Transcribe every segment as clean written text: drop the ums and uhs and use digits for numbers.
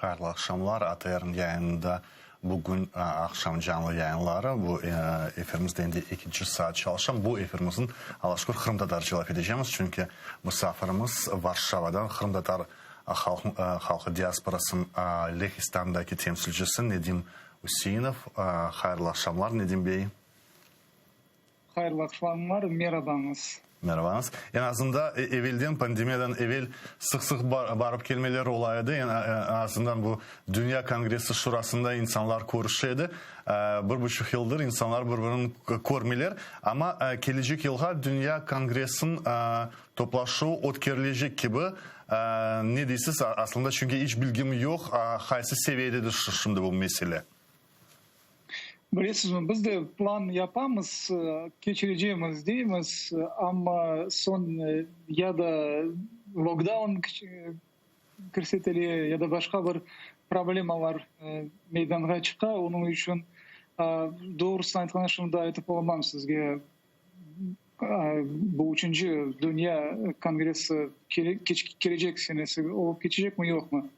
Hayırlı aqşamlar. ATR-niñ yayınında bugün aqşam canlı yayınları. Bu efirimizde endi ekinci saat çalışam. Bu efirimizniñ, Alla şükür, qırımtatarca laf edecemiz, çünki musafirimiz Varşavadan qırımtatar halqı diasporasınıñ Lehistandaki temsilcisi Nedim Üseinov. Hayırlı aqşamlar, Nedim bey. Hayırlı aqşamlar, merabañız. Merabañız. Eñ azında evelden, pandemiyadan evel sıq-sıq barıp kelmeler ola edi. Eñ azından bu Dünya Kongressi Şurasında insanlar körüşe edi. Bir buçuq yıldır insanlar bir-birini körmeyler. Amma kelecek yılğa Dünya Kongressiniñ toplaşuvı ötkerilecek kibi. Ne deysiz aslında, çünki iç bilgim yoq, qaysı seviyededir şimdi bu mesele? Bilesizmi, biz de plan yapamız, keçirecemiz deymiz, amma soñ ya da lokdaun kirsetile, ya da başqa bir problemalar meydanğa çıqa. Onıñ içün doğrusını aytqanda, şimdi aytıp olamam sizge, bu üçünci dünya kongressi kelecek senesi olıp keçecekmi, yoqmı.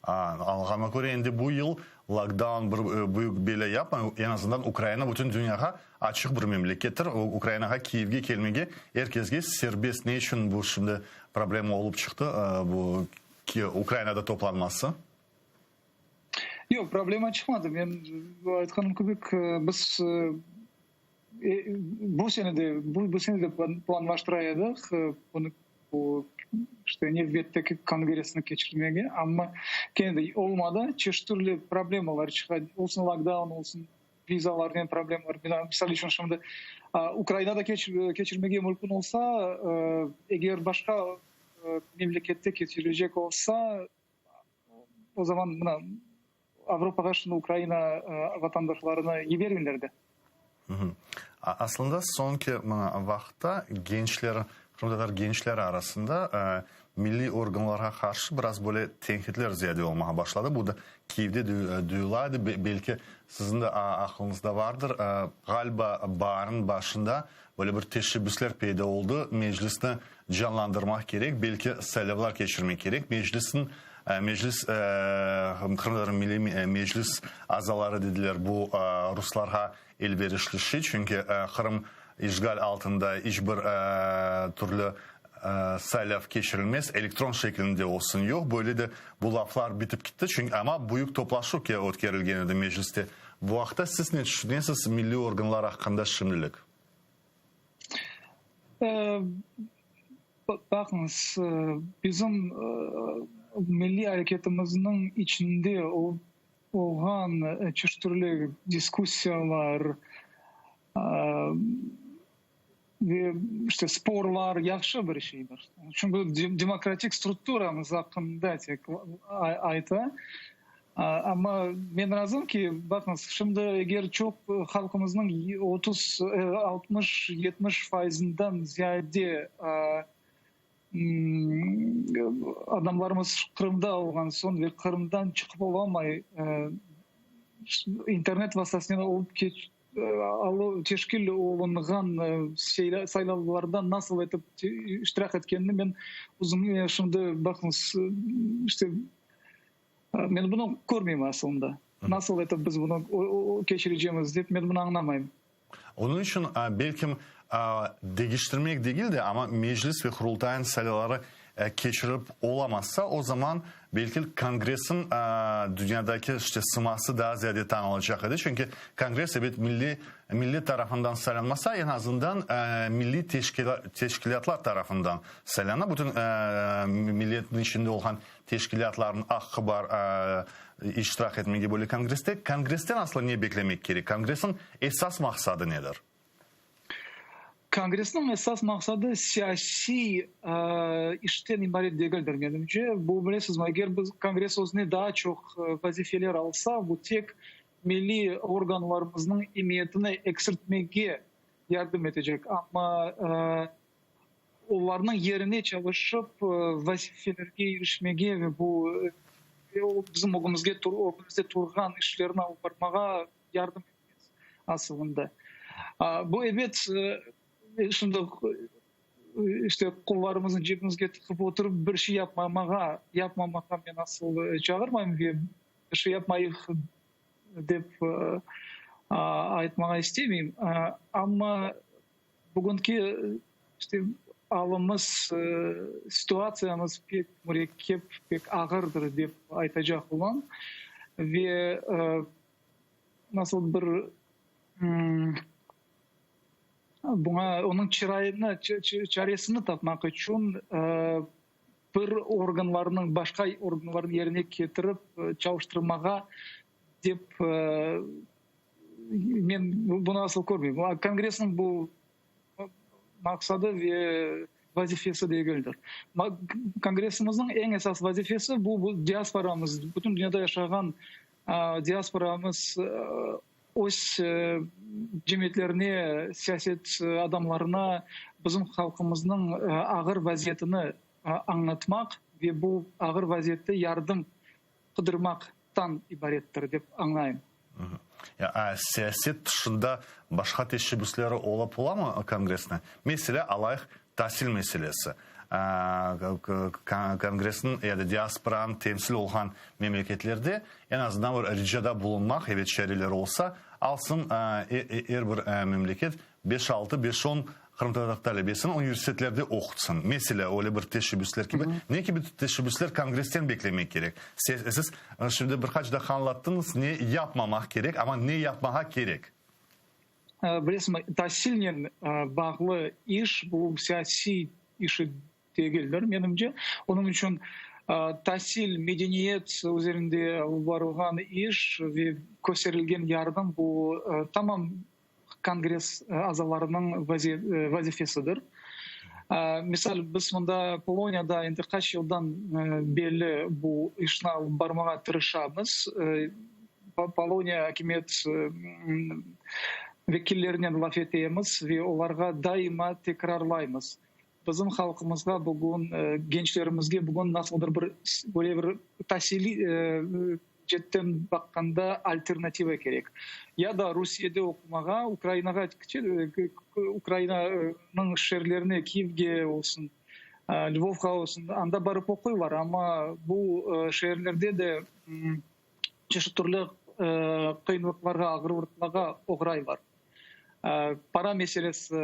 Añlağanıma köre, endi bu yıl lokdaun bir büyük belâ yapmay, eñ azından Ukraina bütün dünyağa açıq bir memlekettir. Ukrainağa, Kiyevge kelmege er kesge serbest. Ne içün bu şimdi problema olıp çıqtı, bu Ukrainada toplanması? Yoq, problema çıqmadı. Men aytqanım kibi, biz bu sene de, bu sene de planlaştıra edik bunı, bu işte nevbetteki kongressni keçirmege, amma kene de olmadı. Çeşit türlü problemalar çıqa, olsun lokdaun, olsun vizalarnen problemalar. Misal içün, şimdi Ukrainada keçirmege mümkün olsa, eger başqa memlekette keçirecek olsa, O zaman mına Avropağa şimdi Ukraina vatandaşlarını yibermeyler de. Aslında soñki mına vaqıtta gençler, qırımtatar gençleri arasında milliy organlarğa qarşı biraz böyle tenqitler ziyade olmağa başladı. Bu da Kiyevde duyula edi. Belki siziñ de aqlıñızda vardır, ğaliba baarniñ başında böyle bir teşebbüsler peyda oldı, Meclisni canlandırmaq kerek, belki saylavlar keçirmek kerek. Meclisniñ, Meclis, Qırımtatar Milliy Meclis azaları dediler, bu ruslarğa elverişli şey, çünki Qırım işğal altında iç bir türlü saylav keçirilmez, elektron şeklinde olsun yoq. Böyle de bu laflar bitip gitti, çünki amma büyük toplaşuv ötkerilgen edi Mecliste. Bu aqta siz ne tüşünesiz milliy organlar aqqında şimdilik? Baqıñız, bizim milliy areketimizniñ içinde olğan çeşit türlü diskussiyalar ve işte sporlar yahşı bir şeydir. Çünki demokratik strukturamız aqqında tek ayta. Amma men razım ki, baqıñız, şimdi eger çoq halqımıznıñ 30, 60, 70 fayızından ziyade adamlarımız Qırımda olğan soñ ve Qırımdan çıqıp olamay, internet vastasınen olıp teşkil olunğan saylavlarda nasıl etip iştirak etkenini men özüm şimdi, baqıñız, işte, Men bunı körmeyim asılında. Nasıl etip biz bunı keçirecemiz dep men bunı añlamayım. Onıñ içün, belkim, deñiştirmek degil de, amma Meclis ve Qurultayın saylavları keçirip olamazsa, o zaman, belki, Kongressniñ dünyadaki işte sıması daa ziyade tanılacaq edi. Çünki Kongress, ebet, milliy millet tarafından saylanmasa, eñ azından milliy teşkilâtlar tarafından saylana. Bütün milletniñ içinde olğan Teşkilâtlarnıñ aqqı bar iştirak etmege böyle kongresste. Kongressten aslı ne beklemek kerek? Kongressniñ esas maqsadı nedir? Kongressniñ esas maqsadı siyasiy işten ibaret degildir, menimce. Bu, bilesizmi, eger biz kongress özüne daa çoq vazifeler alsa, bu tek milliy organlarımıznıñ emiyetini eksiltmege yardım etecek. Amma Olarnıñ yerine çalışıp, vazifelerge irişmege ve bu bizim ögümizge ögümizde turğan işlerni alıp barmağa yardım etmez asılında. Bu, ebet, şimdi işte qollarımıznı cebimizge tıqıp oturıp bir şey yapmamağa, yapmamağa men asıl çağırmayım ve bir şey yapmayıq dep aytmağa istemeyim. Amma bugünki işte alımız, situatsiyamız pek mürekkep, pek ağırdır dep aytacaq olam. Ve nasıl bir buña onıñ çırayını, çaresini tapmaq içün bir organlarnıñ başqa organlarnıñ yerine ketirip çalıştırmağa dep men bunı asıl körmeyim. Kongressniñ bu maqsadı ve vazifesi degildir. Kongressimizniñ eñ esas vazifesi bu diasporamız, bütün dünyada yaşağan diasporamız öz cemiyetlerine, siyaset adamlarına bizim halqımıznıñ ağır vaziyetini añlatmaq ve bu ağır vaziyette yardım qıdırmaqtan ibarettir, dep añlayım. Ya siyaset tışında başqa teşebbüsleri olıp olamı Kongressniñ? Meselâ, alayıq, tasil meselesi. Kongressniñ ya da diasporanıñ temsil olğan memleketlerde eñ azından bir ricada bulunmaq, ebet, çareleri olsa, alsın er bir memleket beş-altı, beş-on qırımtatar talebesini universitetlerde oqutsın. Meselâ, öyle bir teşebbüsler kibi. Ne kibi teşebbüsler Kongressten beklemek kerek? Siz şimdi bir qaç daqqa añlattıñız, ne yapmamaq kerek, amma ne yapmağa kerek? Bilesiñmi, tasilnen bağlı iş, bu siyasiy işi degildir, menimce. Onıñ içün tasil, medeniyet üzerinde alıp barılğan iş ve kösterilgen yardım, bu tamam Kongress azalarınıñ vazifesidir. Misal, biz mında Poloniyada endi qaç yıldan berli bu işni alıp barmağa tırışamız. Poloniya akimiyet vekillerinen laf etemiz ve olarğa daima tekrarlaymız, bizim halqımızğa bugün, gençlerimizge bugün nasıldır bir böyle bir tasiliy cetten baqqanda alternativa kerek. Ya da Rusiyede oqumağa, Ukrainağa, Ukrainanıñ şeerlerine, Kiyevge olsun, Lvovğa olsun, anda barıp oquylar, amma bu şeerlerde de çeşit türlü qıyınlıqlarğa, ağırlıqlarğa oğraylar. Para meselesi,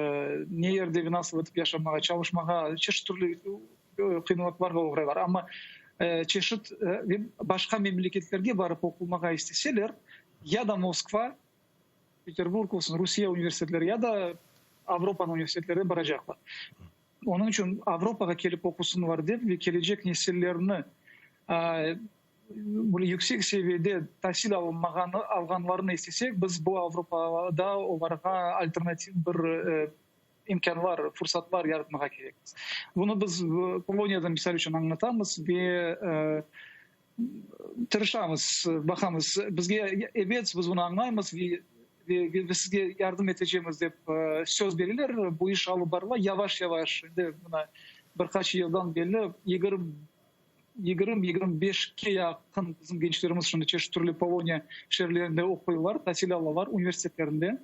ne yerde ve nasıl etip yaşamağa, çalışmağa, çeşit türlü qıyınlıqlarğa oğraylar. Amma çeşit ve başqa memleketlerge barıp oqumağa isteseler, ya da Moskva, Peterburg olsun, Rusiye universitetleri, ya da Avropanıñ universitetlerine baracaqlar. Onıñ içün Avropağa kelip oqusınlar dep ve kelecek nesillerni Böyle yüksek seviyede tasil alınmağanı, alğanlarını istesek, biz bu Avropada olarğa alternativ bir imkânlar, fursatlar yaratmağa kerekmiz. Bunı biz Poloniyada, misal içün, añlatamız ve tırışamız, baqamız. Bizge, ebet, biz bunı añlaymız ve sizge yardım etecemiz, dep söz bereler. Bu iş alıp barıla yavaş-yavaş, endi mına bir qaç yıldan berli 20 20, 25-ke yaqın bizim gençlerimiz şimdi çeşit türlü Poloniya şeerlerinde oquylar, tasil alalar universitetlerinde.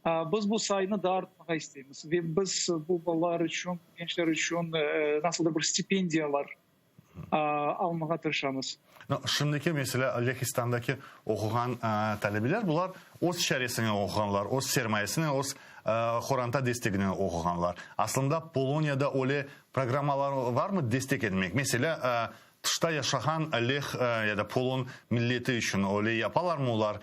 Biz bu sayını daa artmağa isteymiz ve biz bu balalar içün, gençler içün nasıldır bir stipendiyalar almağa tırışamız. Şimdiki, meselâ, Lehistandaki oquğan talebeler, bular öz çaresinen oquğanlar, öz sermayesinen, öz qoranta desteginen oquğanlar. Aslında Poloniyada öyle Programmalar varmı destek etmek? Meselâ, tışta yaşağan leh ya da polon milleti içün öyle yapalarmı olar?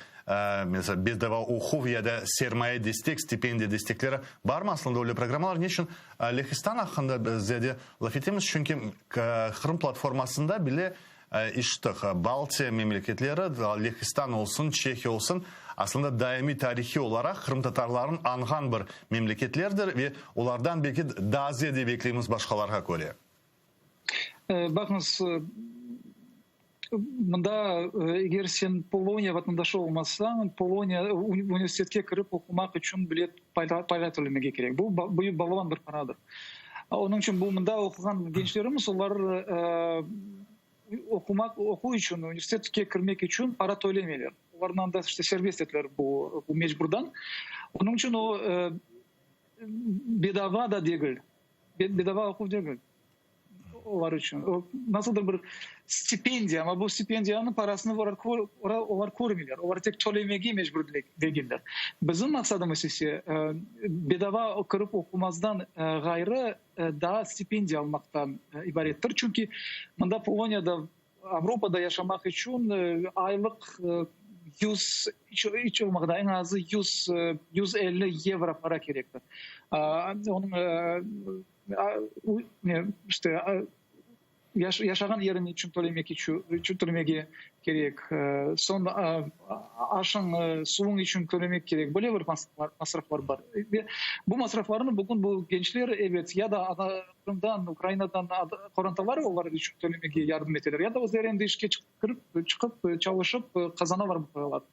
Meselâ, bedava oquv ya da sermaye destek, stipendiya destekleri barmı aslında öyle programmalar? Ne içün Lehistan aqqında biz ziyade laf etemiz? Çünki Qırım platformasında bile işittik, Baltiya memleketleri, Lehistan olsun, Çehiya olsun, aslında daimiy tarihiy olaraq qırımtatarlarnıñ añğan bir memleketlerdir ve olardan belki daa ziyade bekleymiz başqalarğa köre. Baqıñız, mında eger sen Poloniya vatandaşı olmasañ, Poloniya universitetke kirip oqumaq içün bilet para tölemege kerek. Bu büyük balaban bir paradır. Onıñ içün bu mında oquğan gençlerimiz, olar oqumaq, oquv içün, universitetke kirmek içün para tölemeyler. Olarnı anda işte serbest ettiler bu mecburdan. Onıñ içün o bedava da degil. Bedava oquv degil olar içün. O nasıldır bir stipendiya, amma bu stipendiyanıñ parasını olar körmeyler, olar tek tölemege mecbur degiller. Bizim maqsadımız ise bedava kirip oqumazdan ğayrı daa stipendiya almaqtan ibarettir. Çünki mında Poloniyada, Avropada yaşamaq içün aylıq yüz, iç olmağanda eñ azı yüz, 150 yevro para kerektir. Onıñ işte yaşağan yeriñ içün tölemek içün tölemege kerek, soñ aşıñ, suvuñ içün tölemek kerek, böyle bir masraflar bar. Ve bu masraflarnı bugün bu gençler, ebet, ya da Qırımdan, Ukrainadan qorantaları olar içün tölemege yardım eteler, ya da özleri endi işke kirip, çıqıp, çalışıp qazanalar bu paralarnı.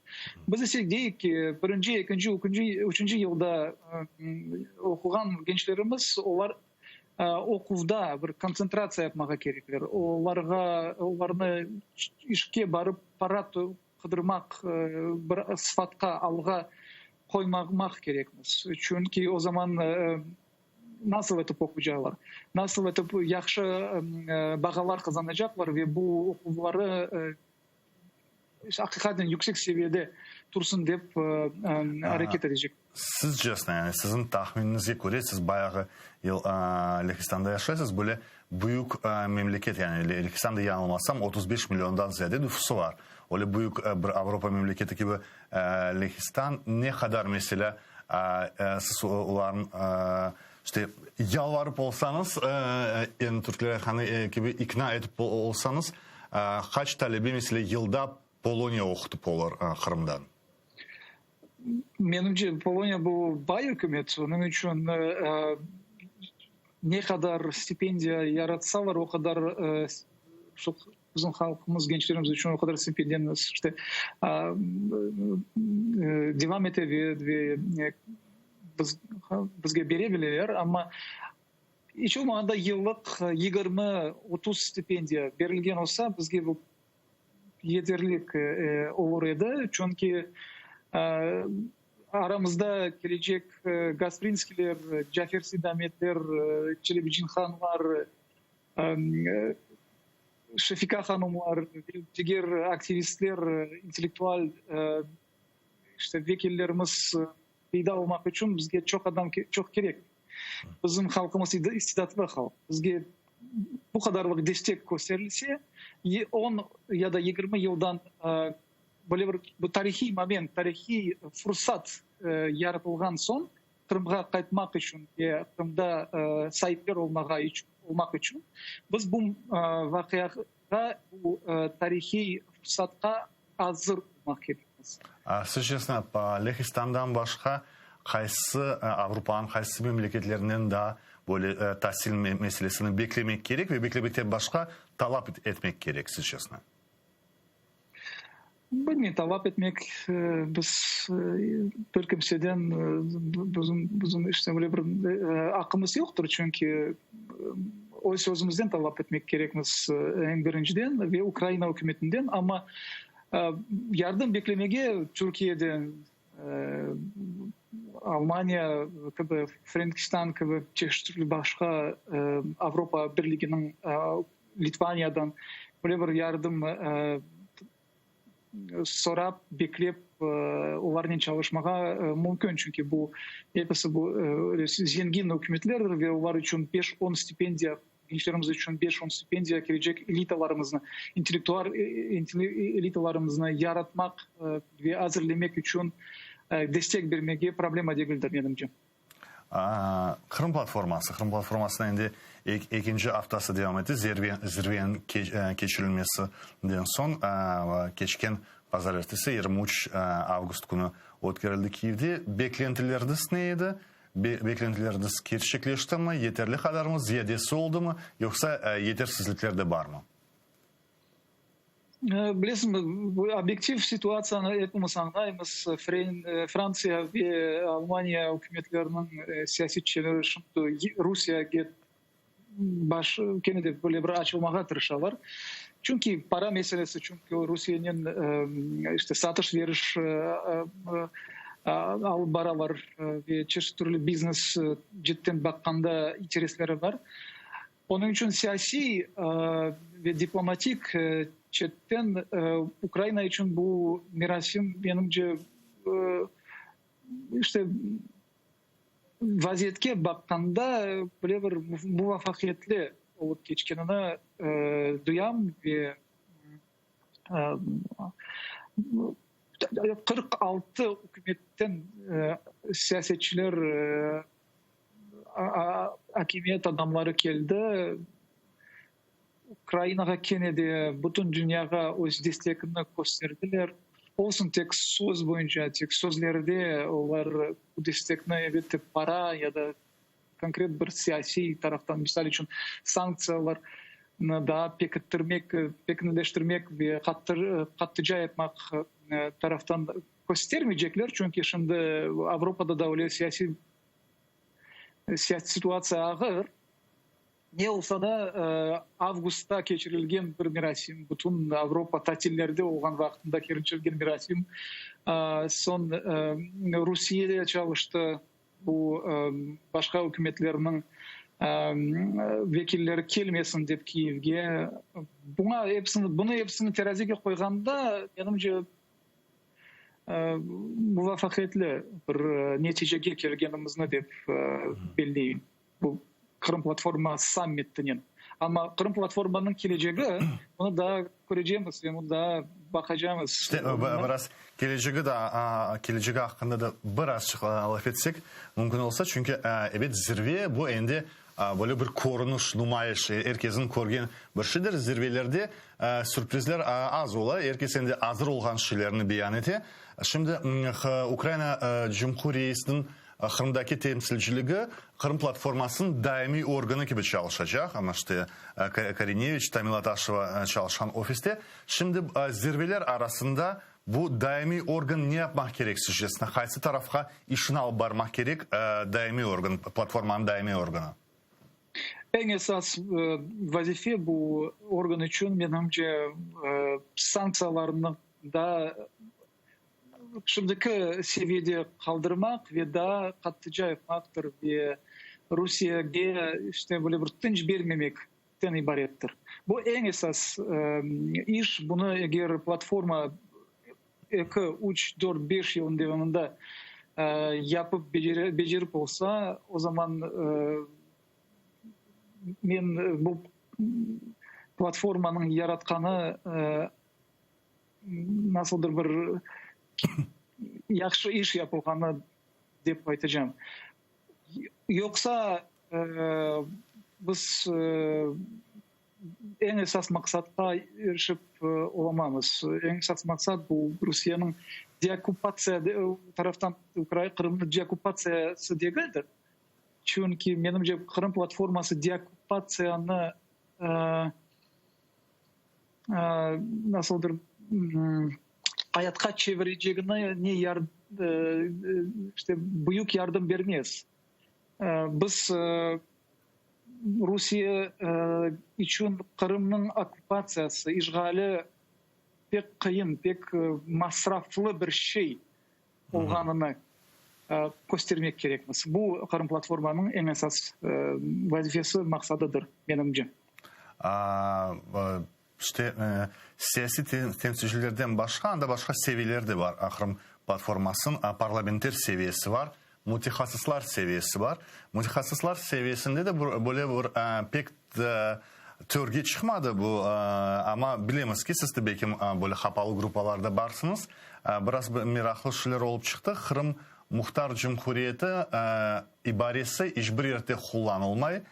Biz ise deyik ki, birinci, ekinci, üçünci yılda oquğan gençlerimiz, olar oquvda bir kontsentratsiya yapmağa kerekler. Olarğa, olarnı işke barıp para qıdırmaq, bir sıfatqa, alğa qoymamaq kerekmiz. Çünki o zaman nasıl etip oquycaqlar, nasıl etip yahşı bağalar qazanacaqlar ve bu oquvları aqiqaten yüksek seviyede tursın dep areket edecek. Sizcesine, yani siziñ tahminiñizge köre, siz bayağı yıl Lehistanda yaşaysız, böyle büyük memleket, yani Lehistanda yañılmasam 35 milliondan ziyade nüfusı var. Öyle büyük bir Avropa memleketi kibi Lehistan ne qadar meselâ siz olarnıñ işte yalvarıp olsañız, endi türkler aytqanı kibi ikna etip olsañız, qaç talebe meselâ yılda Poloniya oqutıp olur Qırımdan? Menimce, Poloniya bu bay ükümet, onıñ içün ne qadar stipendiya yaratsalar, o qadar şu bizim halqımız, gençlerimiz içün o qadar stipendiyanı işte devam ete ve biz bizge bere bileler, amma iç olmağanda yıllıq 20, 30 stipendiya berilgen olsa, bizge bu yeterlik olur edi, çünki aramızda kelecek Gasprinskiyler, Cafer Seydametler, Çelebicihanlar, Şefika hanımlar ve diger aktivistler, intellektual işte vekillerimiz peyda olmaq içün bizge çoq adam çoq kerek. Bizim halqımız istidatlı halq. Bizge bu qadarlıq destek kösterilse, on ya da 20 yıldan böyle bir bu tarihiy moment, tarihiy fursat yaratılğan soñ Qırımğa qaytmaq içün ve Qırımda saipler olmağa olmaq içün biz bu vaqiağa, bu tarihiy fursatqa azır olmaq kerekmiz. Sizcesine, Lehistandan başqa qaysı Avropanıñ qaysı memleketlerinden daa böyle tasil meselesini beklemek kerek ve beklemekten başqa talap etmek kerek, sizcesine? Bilmeyim, talap etmek biz bir kimseden bizim bizim işte böyle bir aqqımız yoqtır, çünki öz sözümizden talap etmek kerekmiz eñ birinciden ve Ukraina ükümetinden, amma yardım beklemege Türkiyeden, Almaniya kibi, Frenkistan kibi çeşit başqa Avropa Birliginiñ, Litvaniyadan böyle bir yardım sorap, beklep olarnen çalışmağa mümkün, çünki bu episi bu zengin ükümetlerdir ve olar içün beş-on stipendiya, gençlerimiz içün beş-on stipendiya kelecek elitalarımıznı, intellektual elitalarımıznı yaratmaq ve azirlemek içün destek bermege problema degildir, menimce. Qırım platforması, Qırım platformasınıñ endi ekinci aftası devam ete, zirveniñ keçirilmesinden soñ, keçken bazarertesi, 23 avgust künü ötkerildi Kiyevde. Beklentileriniz ne edi? Beklentileriniz kerçekleştimi, yeterli qadarmı, ziyadesi oldumı, yoqsa yetersizlikler de barmı? Bilesiñmi, bu obyektiv situatsiyanı epimiz añlaymız. Frantsiya ve Almaniya ükümetleriniñ siyasetçileri şimdi Rusiyege baş kene de böyle bir açılmağa tırışalar. Çünki para meselesi, çünki Rusiyenen işte satış-veriş. alıp baralar ve çeşit türlü biznes cetten baqqanda interesleri bar. Onıñ içün siyasiy ve diplomatik cetten Ukraina içün bu merasim, menimce, işte, vaziyetke baqqanda böyle bir muvafaqiyetli olıp keçkenini duyam ve 46 ükümetten siyasetçiler, akimiyet adamları keldi. Ukrainağa kene de bütün dünyağa öz destegini kösterdiler. Olsun tek söz boyunca, tek sözlerde olar bu destekni, elbette, para ya da konkret bir siyasiy taraftan, misal içün, sanktsiyalarnı daa pekittirmek, pekinleştirmek ve qattıca yapmaq taraftan köstermeycekler, çünki şimdi Avropada da öyle siyasiy situatsiya ağır. Ne olsa da, avgustta keçirilgen bir merasim, bütün Avropa tatillerde olğan vaqtında keçirilgen merasim, soñ Rusiye de çalıştı, bu başqa ükümetlerniñ vekilleri kelmesin dep Kiyevge. Buña episini, bunı episini terazige qoyğanda, menimce, muvafaqiyetli bir neticege kelgenimizni dep belleyim. Bu Qırım platforma sammitinen. Amma Qırım platformanıñ kelecegi, onı daa körecemiz ve onı daa baqacamız. İşte, biraz kelecegi da, kelecegi aqqında da birazçıq laf etsek, mümkün olsa, çünki, ebet, zirve bu endi böyle bir körüniş, numayış, er kesniñ körgen bir şeydir. Zirvelerde sürprizler az ola, er kes endi azır olğan şeylerni beyan ete. Şimdi Ukraina Cumhuriyesiniñ Qırımdaki temsilciligi Qırım platformasınıñ daimiy organı kibi çalışacaq, amma işte Korineviç, Tamila Taşeva çalışqan ofiste. Şimdi zirveler arasında bu daimiy organ ne yapmaq kerek sizcesine, qaysı tarafqa işini alıp barmaq kerek daimiy organ, platformanıñ daimiy organı? Eñ esas vazife bu organ içün, menimce, sanktsiyalarnı daa Şimdiki seviyede qaldırmaq ve daa qattıca yapmaqtır ve Rusiyege işte böyle bir tınç bermemekten ibarettir. Bu eñ esas iş, bunı eger platforma eki, üç, dört, beş yılnıñ devamında yapıp becerip olsa, o zaman men bu platformanıñ yaratqanı nasıldır bir yahşı iş yapılğanı dep aytacağım. Yoqsa biz eñ esas maqsatqa irişip olamamız. Eñ esas maqsat bu Rusiyeniñ deokkupatsiya taraftan Qırımnıñ deokkupatsiyası degildir. Çünki, menimce, Qırım platforması deokkupatsiyanı nasıldır ayatqa çevirecegine ne işte büyük yardım bermez. Biz Rusiye içün Qırımnıñ okkupatsiyası, işğali pek qıyın, pek masraflı bir şey olğanını köstermek kerekmiz. Bu Qırım platformanıñ eñ esas vazifesi, maqsadıdır, menimce. İşte, siyasiy temsilcilerden başqa, anda başqa seviyeler de bar. Qırım platformasınıñ parlamenter seviyesi bar, mütehassıslar seviyesi bar. Mütehassıslar seviyesinde de böyle bir pek törge çıqmadı bu, amma bilemiz ki, siz de belki böyle qapalı gruppalarda barsıñız. Biraz meraqlı şeyler olıp çıqtı. Qırım Muhtar Cumhuriyeti ibaresi iç bir yerde qullanılmay.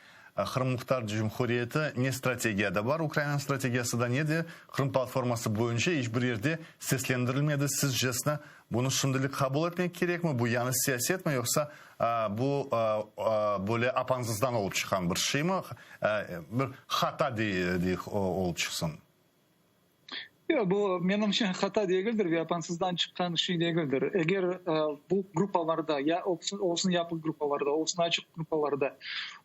Qırım Muhtar Cumhuriyeti ne strategiyada bar, Ukrainanıñ strategiyasında, ne de Qırım platforması boyunca iç bir yerde seslendirilmedi. Sizcesine, bunı şimdilik qabul etmek kerekmi? Bu yañı siyasetmi, yoqsa bu böyle apansızdan olıp çıqqan bir şeymi? Bir hata deyik olıp çıqsın. Yoq, bu, menimce, hata degildir ve apansızdan çıqqan şey degildir. Eger bu gruppalarda, ya olsun yapıq gruppalarda, olsun açıq gruppalarda,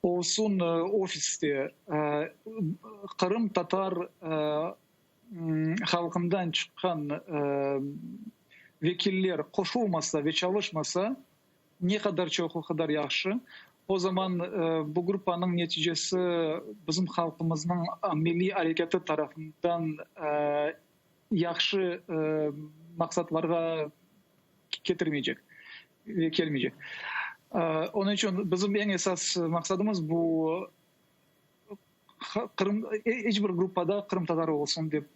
olsun ofiste qırımtatar halqından çıqqan. vekiller qoşulmasa ve çalışmasa, ne qadar çoq, o qadar yahşı. O zaman bu gruppanıñ neticesi bizim halqımıznıñ milliy areketi tarafından yahşı maqsatlarğa ketirmeycek ve kelmeycek. Onıñ içün bizim eñ esas maqsadımız bu Qırım, iç bir gruppada qırımtatar olsun dep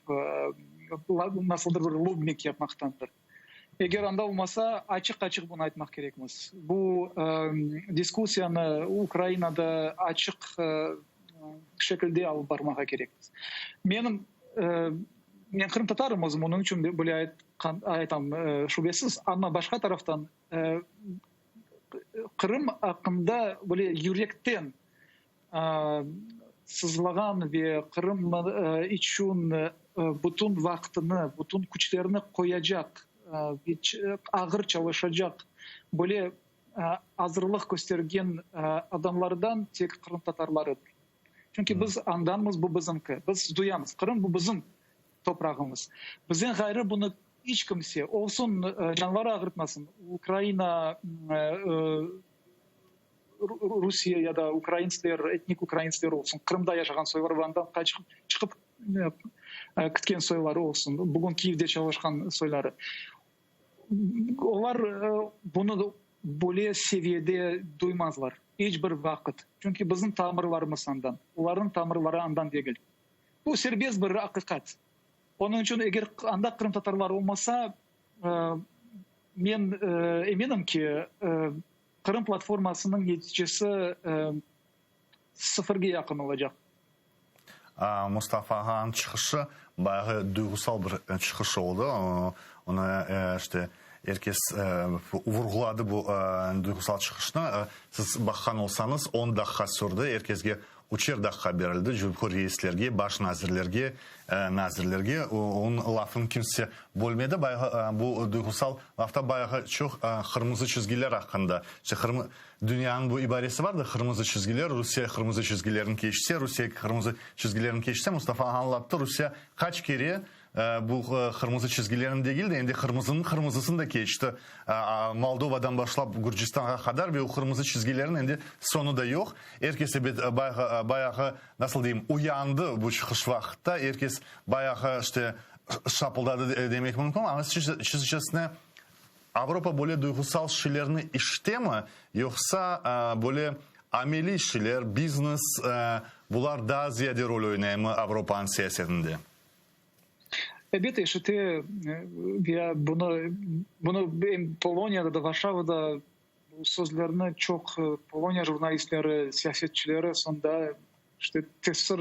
nasıldır bir lobbing yapmaqtandır. Eger anda olmasa, açıq-açıq bunı aytmaq kerekmiz. Bu diskussiyanı Ukrainada açıq şekilde alıp barmağa kerekmiz. Menim, men qırımtatarım özüm, onıñ içün böyle aytam, şübesiz, amma başqa taraftan Qırım aqqında böyle yürekten sızlağan ve Qırım içün bütün vaqtını, bütün küçlerini qoyacaq, ağır çalışacaq böyle azırlıq köstergen adamlardan tek qırımtatarlarıdır. Çünki biz andanmız, bu bizimki. Biz duyamız, Qırım bu bizim toprağımız. Bizden ğayrı bunı iç kimse, olsun canları ağırtmasın, Ukraina, Rusiye ya da ukraintsler, etnik ukraintsler olsun, Qırımda yaşağan soylar ve andan qaçıp çıqıp ketken soyları olsun, bugün Kiyevde çalışqan soyları. Olar bunı böyle seviyede duymazlar iç bir vaqıt. Çünki bizim tamırlarımız andan, olarnıñ tamırları andan degil. Bu serbest bir aqiqat. Onıñ içün eger anda qırımtatarlar olmasa, men eminim ki, Qırım platformasınıñ neticesi sıfırge yaqın olacaq. Mustafa ağanıñ çıqışı bayağı duyğusal bir çıqış oldı. Onı işte er kes vurğuladı bu duyğusal çıqışnı. Siz baqqan olsañız, on daqqa sürdi, er kesge Üçer daqqa berildi cumhur reislerge, baş nazirlerge, nazirlerge. Onıñ lafını kimse bölmedi. Bayağı bu duyğusal lafta bayağı çoq qırmızı çizgiler aqqında. İşte dünyanıñ bu ibaresi var da, qırmızı çizgiler, Rusiye qırmızı çizgilerini keçse, Rusiye qırmızı çizgilerini keçse, Mustafa añlattı, Rusiye qaç kere Bu qırmızı çizgilerni degil de, endi qırmızınıñ qırmızısını da keçti. Moldovadan başlap Gürcistanğa qadar ve o qırmızı çizgilerniñ endi soñu da yoq. Er kes ebet bayağı, bayağı, nasıl deyim, uyandı bu çıqış vaqıtta. Er kes bayağı işte şapıldadı demek mümkün. Amma sizcesine Avropa böyle duyğusal şeylerni işitemi, yoqsa böyle ameliy şeyler, biznes, bular daa ziyade rol oynaymı Avropanıñ siyasetinde? Ebet, eşite ve bunı, bunı em Poloniyada da, Varşavada bu sözlerni çoq Poloniya jurnalistleri, siyasetçileri sonda işte tesir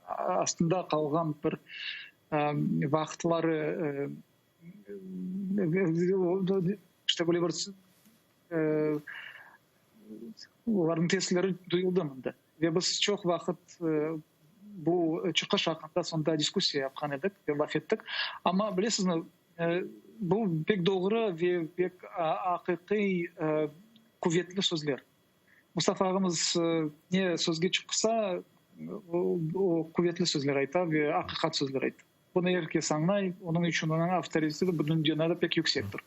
astında qalğan bir vaqıtları işte böyle bir olarnıñ tesirleri duyuldı mında. Ve biz çoq vaqıt bu çıqış aqqında soñda diskussiya yapqan edik ve laf ettik. Amma bilesizmi, bu pek doğru ve pek aqiqiy quvetli sözler. Mustafa ağamız ne sözge çıqsa, o quvetli sözler ayta ve aqiqat sözler ayta. Bunı er kes añlay, onıñ içün onıñ avtoriteti bütün dünyada pek yüksektir.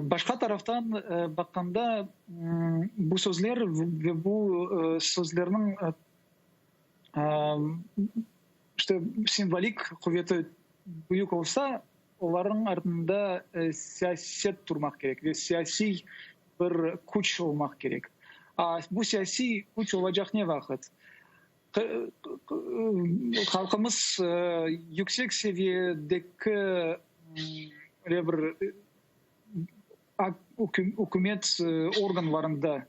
Başqa taraftan baqqanda, bu sözler ve bu sözlerniñ işte simvolik quveti büyük olsa, olarnıñ artında siyaset turmaq kerek ve siyasiy bir küç olmaq kerek. Bu siyasiy küç olacaq ne vaqıt? Halqımız yüksek seviyedeki öyle bir ükümet organlarında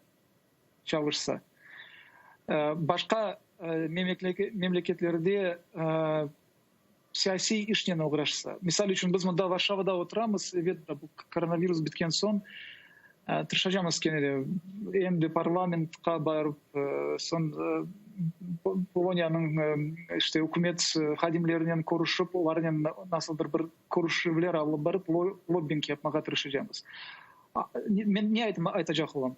çalışsa, başqa memleketlerde siyasiy işnen oğraşsa. Misal içün, biz mında Varşavada oturamız, ebet, bu koronavirus bitken soñ tırışacamız kene de, em de parlamentqa barıp, soñ Poloniyanıñ işte ükümet hadimlerinen körüşip, olarnen nasıldır bir körüşüvler alıp barıp, lobbing yapmağa tırışacamız. Men ne aytacaq olam?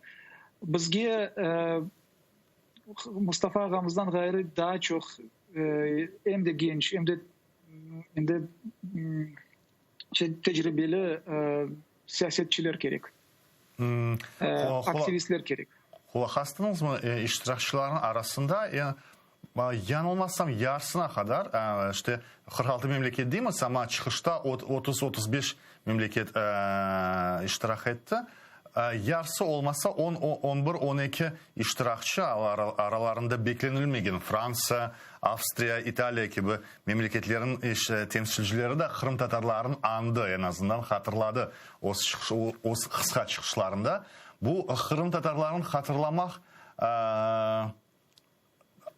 Bizge Mustafa ağamızdan ğayrı daa çoq em de genç, em de em de. Tecribeli siyasetçiler kerek, aktivistler kerek. Qulaq astıñızmı, iştirakçılarnıñ arasında, yañılmasam, yarısına qadar, işte, 46 memleket deymiz, amma çıqışta 30-35 memleket iştirak etti. Yarısı olmasa, on, on bir, on eki iştirakçı, aralarında beklenilmegen Fransa, Avstriya, İtaliya kibi memleketlerniñ temsilcileri de qırımtatarlarnı añdı, eñ azından hatırladı öz qısqa çıqışlarında. Bu qırımtatarlarnı hatırlamaq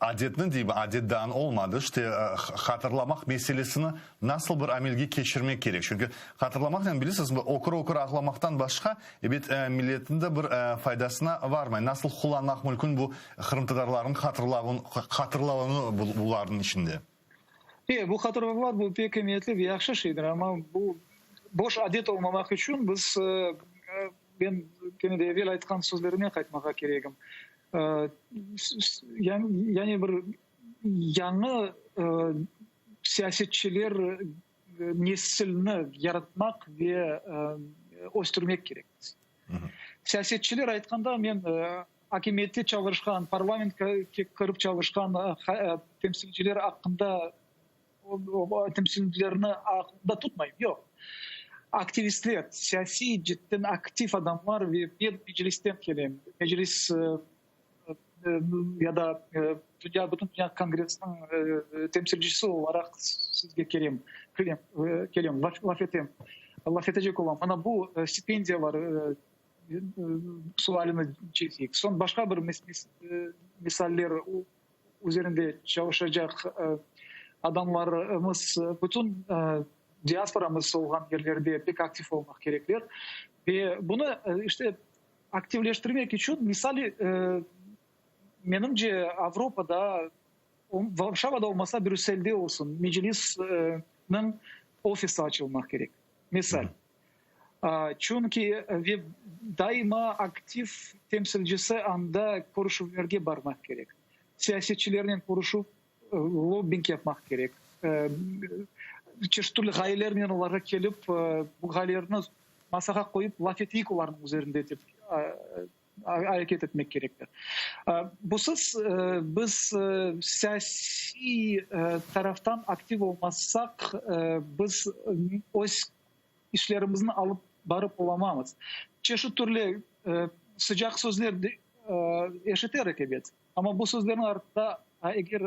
Adetni deyim, adet daa olmadı, işte, hatırlamaq meselesini nasıl bir amelge keçirmek kerek? Çünki hatırlamaqnen, bilesiz, ökür-ökür ağlamaqtan başqa, ebet, milletniñ de bir faydasına varmay. Nasıl qullanmaq mümkün bu qırımtatarlarnıñ hatırlavını bularnıñ içinde? E, bu hatırlavlar, bu pek emiyetli ve yahşı şeydir, amma bu boş adet olmamaq içün biz, men kene de evel aytqan sözlerime qaytmağa keregim. Yani bir yañı siyasetçiler nesilini yaratmaq ve östürmek kerekmiz. Siyasetçiler aytqanda, men akimiyette çalışqan, parlamentke kirip çalışqan temsilciler aqqında, temsilcilerni aqlımda tutmayım, yoq. Aktivistler, siyasiy cidden aktiv adamlar ve men Meclisten kelem, Meclis ya da Dünya, Bütün Dünya Kongressiniñ temsilcisi olaraq sizge kelem, kelem, laf etem, laf etecek olam. Mana bu stipendiyalar sualini çezeyik. Soñ başqa bir misaller üzerinde çalışacaq adamlarımız, bütün diasporamız olğan yerlerde pek aktiv olmaq kerekler. Ve bunı işte aktivleştirmek içün, misal, menimce, Avropada, Varşavada olmasa, Brüsselde olsun, Meclisniñ ofisi açılmaq kerek, misal. Çünki ve daima aktiv temsilcisi anda körüşüvlerge barmaq kerek, siyasetçilernen körüşüv, lobbing yapmaq kerek, çeşit türlü ğayelernen olarğa kelip, bu ğayelerni masağa qoyıp, laf eteyik olarnıñ üzerinde dep areket etmek kerektir. Busız biz siyasiy taraftan aktiv olmasaq, biz öz işlerimizni alıp barıp olamamız. Çeşit türlü sıcaq sözler eşiterik, ebet, amma bu sözlerniñ artında eger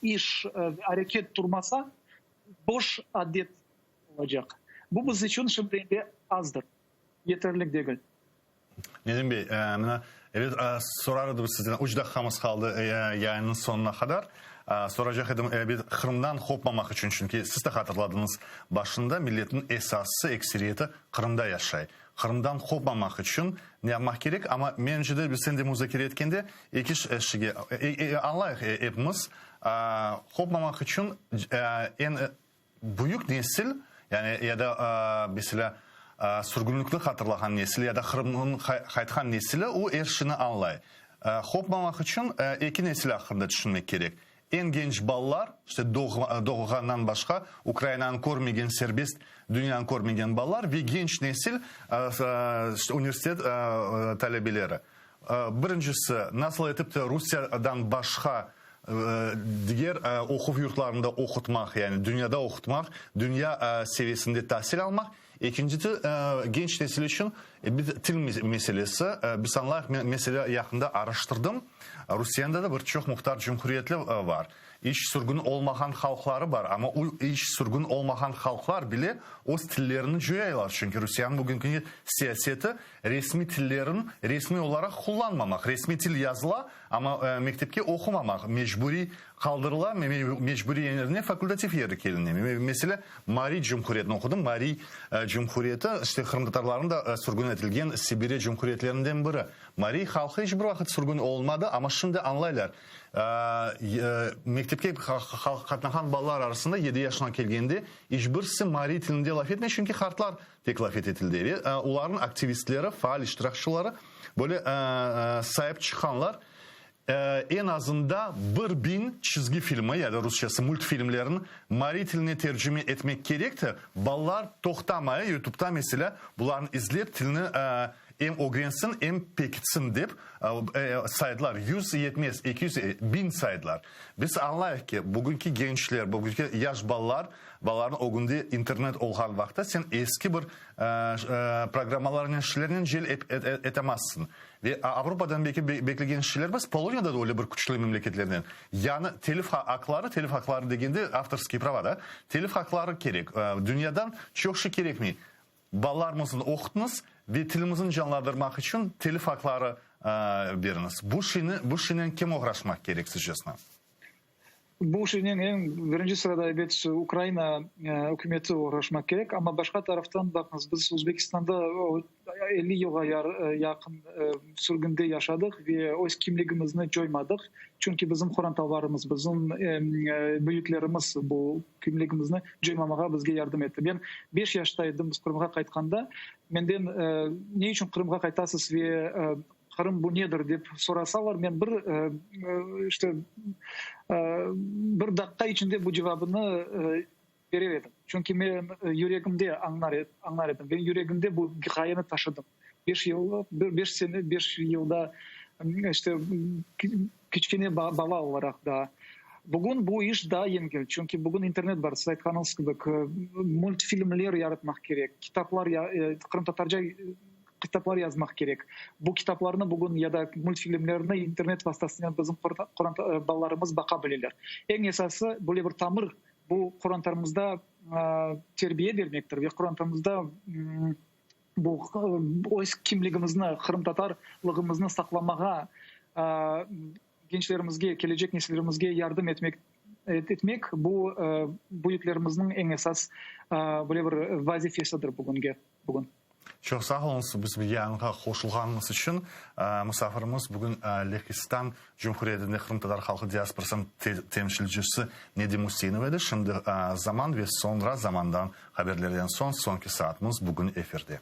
iş, areket turmasa, boş adet olacaq. Bu biz içün şimdi endi azdır, yeterli degil. Nedim bey, mına, ebet, sorar edim sizden, üç daqiqamız qaldı yayınnıñ soñuna qadar. Soracaq edim, ebet, Qırımdan qopmamaq içün, çünki siz de hatırladıñız başında, milletniñ esası, ekseriyeti Qırımda yaşay. Qırımdan qopmamaq içün ne yapmaq kerek? Amma menimce de, biz sen de muzakere etkende, eki şige, añlayıq epimiz, qopmamaq içün eñ Büyük nesil, yani ya da, meselâ, sürgünlikni hatırlağan nesil ya da Qırımnıñ qaytqan nesili, o er şeyni añlay. Qopmamaq içün eki nesil aqqında tüşünmek kerek. Eñ genç balalar, işte doğğandan başqa Ukrainanı körmegen, serbest dünyanı körmegen balalar ve genç nesil, işte universitet talebeleri. Birincisi, nasıl etip de Rusiyadan başqa diger oquv yurtlarında oqutmaq, yani dünyada oqutmaq, dünya seviyesinde tasil almaq. Ekincisi, genç nesil içün bir til meselesi. Biz añlayıq, men mesele yaqında araştırdım, Rusiyende de bir çoq muhtar cumhuriyetler bar. İç sürgün olmağan halqları bar, amma o iç sürgün olmağan halqlar bile öz tillerini coyaylar, çünki Rusiyeniñ bugünki siyaseti resmiy tillerin resmiy olaraq qullanmamaq. Resmiy til yazıla, amma mektepke oqumamaq mecburiy qaldırıla, mecburiy yerine fakultativ yeri keline. Meselâ, Mariy Cumhuriyetini oqudım. Mariy Cumhuriyeti, işte, qırımtatarlarnıñ da sürgün etilgen Sibirya cumhuriyetlerinden biri. Mariy halqı iç bir vaqıt sürgün olunmadı, amma şimdi añlaylar. Mektepke qatnağan balalar arasında yedi yaşına kelgende iç birisi mariy tilinde laf etmey, çünki qartlar tek laf ete tilde. Ve olarnıñ aktivistleri, faal iştirakçıları böyle saip çıqqanlar. Eñ azında 1000 çizgi filmi, ya da rusçası multfilmlerin mari tiline tercime etmek kerekti, balalar toqtamay, YouTubeta, meselâ, bularnı izlep tilni em ögrensin, em pekitsin dep saydılar, 100 yetmez, 200, 1000 saydılar. Biz añlayıq ki, bugünki gençler, bugünki yaş balalar, balalarnıñ ögünde internet olğan vaqıtta sen eski bir programmalarnen, şeylernen celp etemezsiñ. Ve Avropadan belki beklegen şeyler biz, Poloniyada da öyle bir küçlü memleketlerden. Yañı telif aqları, telif aqları degende avtorskiy prava da, telif aqları kerek. Dünyadan çoq şey kerekmey. Balalarımıznı oqutıñız ve tilimizni canlandırmaq içün telif aqları beriñiz. Bu şeyni, bu şeynen kim oğraşmaq kerek sizcesine? Bu şeynen eñ birinci sırada, ebet, Ukraina ükümeti oğraşmaq kerek. Amma başqa taraftan, baqıñız, biz Özbekistanda 50 yılğa yaqın sürgünde yaşadıq ve öz kimligimizni coymadıq. Çünki bizim qorantalarımız, bizim büyüklerimiz bu kimligimizni coymamağa bizge yardım etti. Men beş yaşta edim, biz Qırımğa qaytqanda, menden ne içün Qırımğa qaytasız ve Qırım bu nedir dep sorasalar, men bir, işte, bir daqqa içinde bu cevabını berer edim. Çünki men yüregimde añlar añlar edim. Men yüregimde bu ğayeni taşıdım. Beş yıl, beş sene, beş yılda, işte, kiçkene bala olaraq daa. Bugün bu iş daa yengil, çünki bugün internet bar, siz aytqanıñız kibi, multfilmler yaratmaq kerek, kitaplar, qırımtatarca Kitaplar yazmaq kerek. Bu kitaplarnı bugün ya da multfilmlerni internet vastasınen bizim qoranta balalarımız baqa bileler. Eñ esası, böyle bir tamır bu qorantamızda terbiye bermektir ve qorantamızda bu öz kimligimizni, qırımtatarlığımıznı saqlamağa gençlerimizge, kelecek nesillerimizge yardım etmek etmek, bu büyüklerimizniñ eñ esas böyle bir vazifesidir bugünge, bugün. Çoq sağ oluñız bizim yayınğa qoşulğanıñız içün. Musafirimiz bugün Lehistan Cumhuriyetinde qırımtatar halqı diasporasınıñ temsilcisi Nedim Useinov edi. Şimdi zaman ve soñra zamandan haberlerden soñ soñki saatımız bugün efirde.